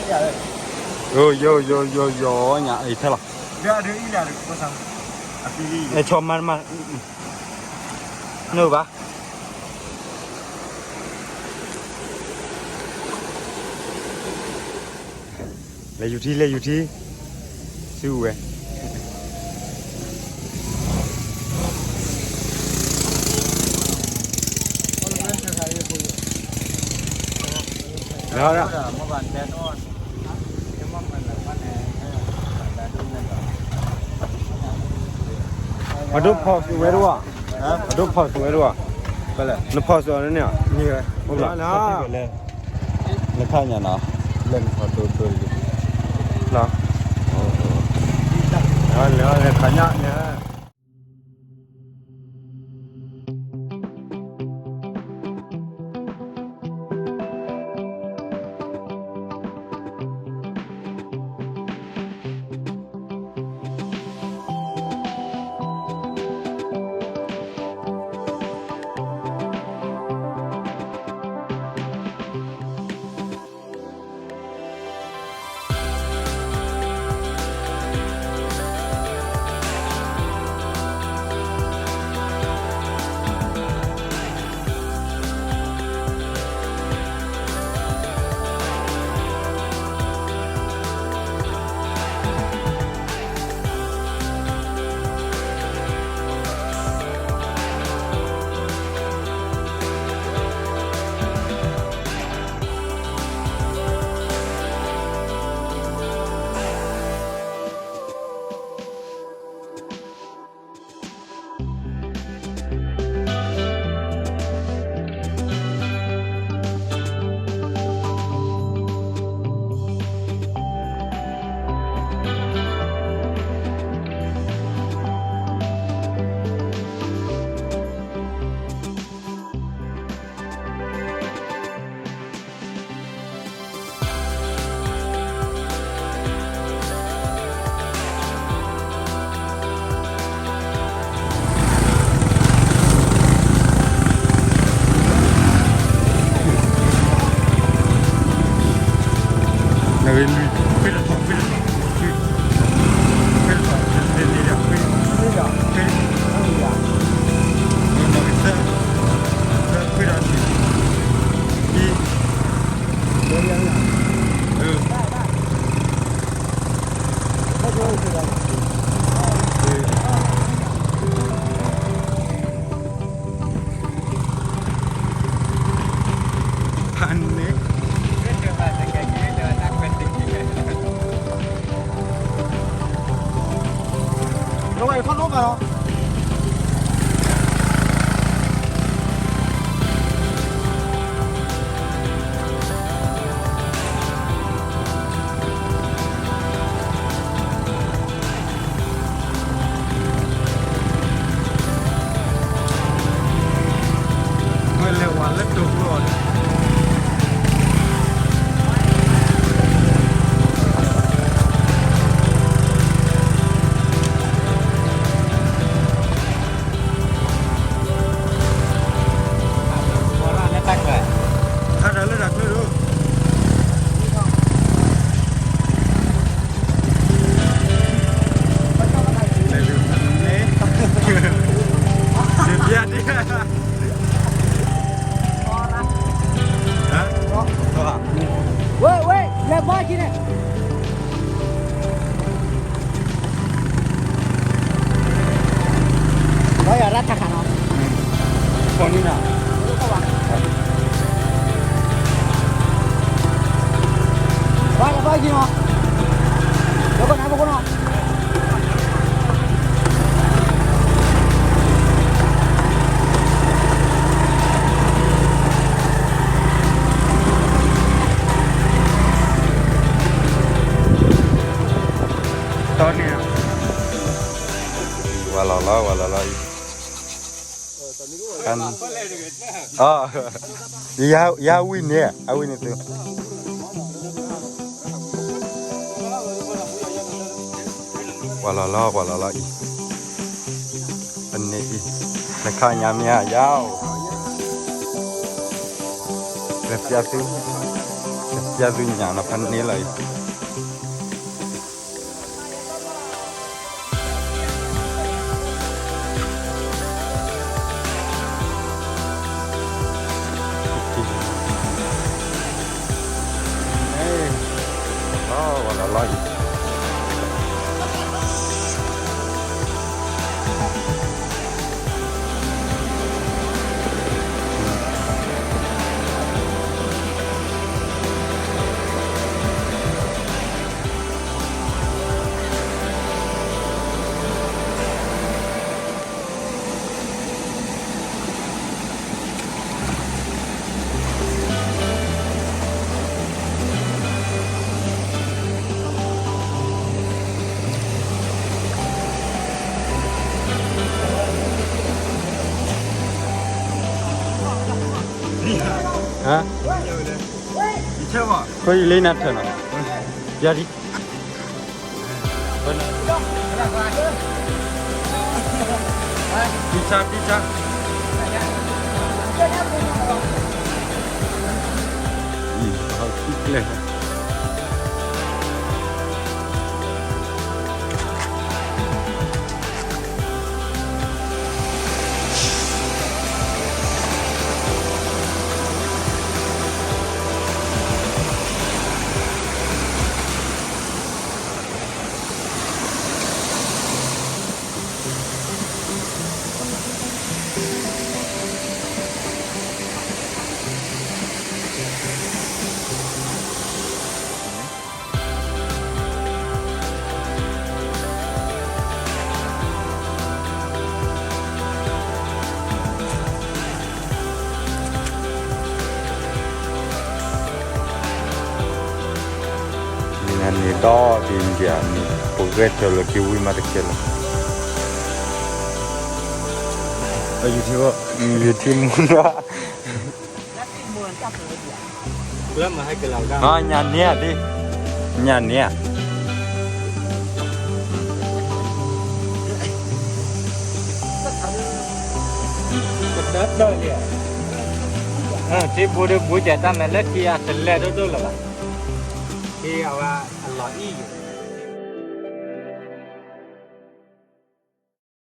ယိယိယိယိယိ ညါအံၤထဲလီၤ. အဲၣ်ဆီမၤတမၤ နုာ်ဘၣ် လဲၤယူၤထံ လဲၤယူၤထံ စုဝဲ လၢ ပဒိၣ်ဖီၣ်စုဝဲတဝီ, ပဒိၣ်ဖီၣ်စုဝဲတဝီ, နဖီၣ်စုအီၤန့ၣ်, လဲၤခါညါနီၤ, လဲၤနဖီၣ်ဒိၣ်ဒိၣ်, လဲၤ လဲၤခါညါန့ၣ် ဖးန့ၣ် ဝဲလဲၤဝဲလၢတိၤကျိအီၤဒီး ဝဲ ဝဲ လဲၤဘီက့ၤန့ၣ် ဘီယၤရၣ်တၢ်ခါနီၤ, ဖီနံၤနီၤ, ဘီယၤဘီက့ၤနီၤ, လၢကနၢ်ပကနီၤ တီန့ၣ်, ဝဲလီၤလီၤ ဝဲလီၤလီၤအံၤ, ယဝံၣ်န့ၣ် အဝံၣ်န့ၣ်သု ပှၤလီၤလီၤ ပှၤလီၤလီၤအံၤ, ပန့ၣ်အံၤ, နခါညါမ့ၢ်ယါအိၣ်, လဲၤပျးသု, လဲၤပ ယၤသုညၣ်နီၤဖးန့ၣ်လီၤအံၤ. လီၤလီၤလီၤအံၤ. ဟါ, ခိၣ်ယလံနၤထၢၣ်နီၤ, ယၤဒံး, တံဆါ တံဆါ, အံၤ ဟးထံကျဲ န့ၣ်ဒီးဒ်အံၤ ပဂဲၤထၢၣ်လၢက့ၤဝံၤမးတကဲလၢၤ, ယထံမူလၢ ညၣ်န့ၢ်ဧါဒ်, ညၣ်န့ၢ်ဧါ, ကဒၢဒၢလံ, ထံပူၤဒီးဘူးကဲတၢ်မဲာ်လၢထံအတလဲၤ ဒိၣ်ဒိၣ်လၢၤဘၣ်, ထံအဝဲအလီၤအံၣ်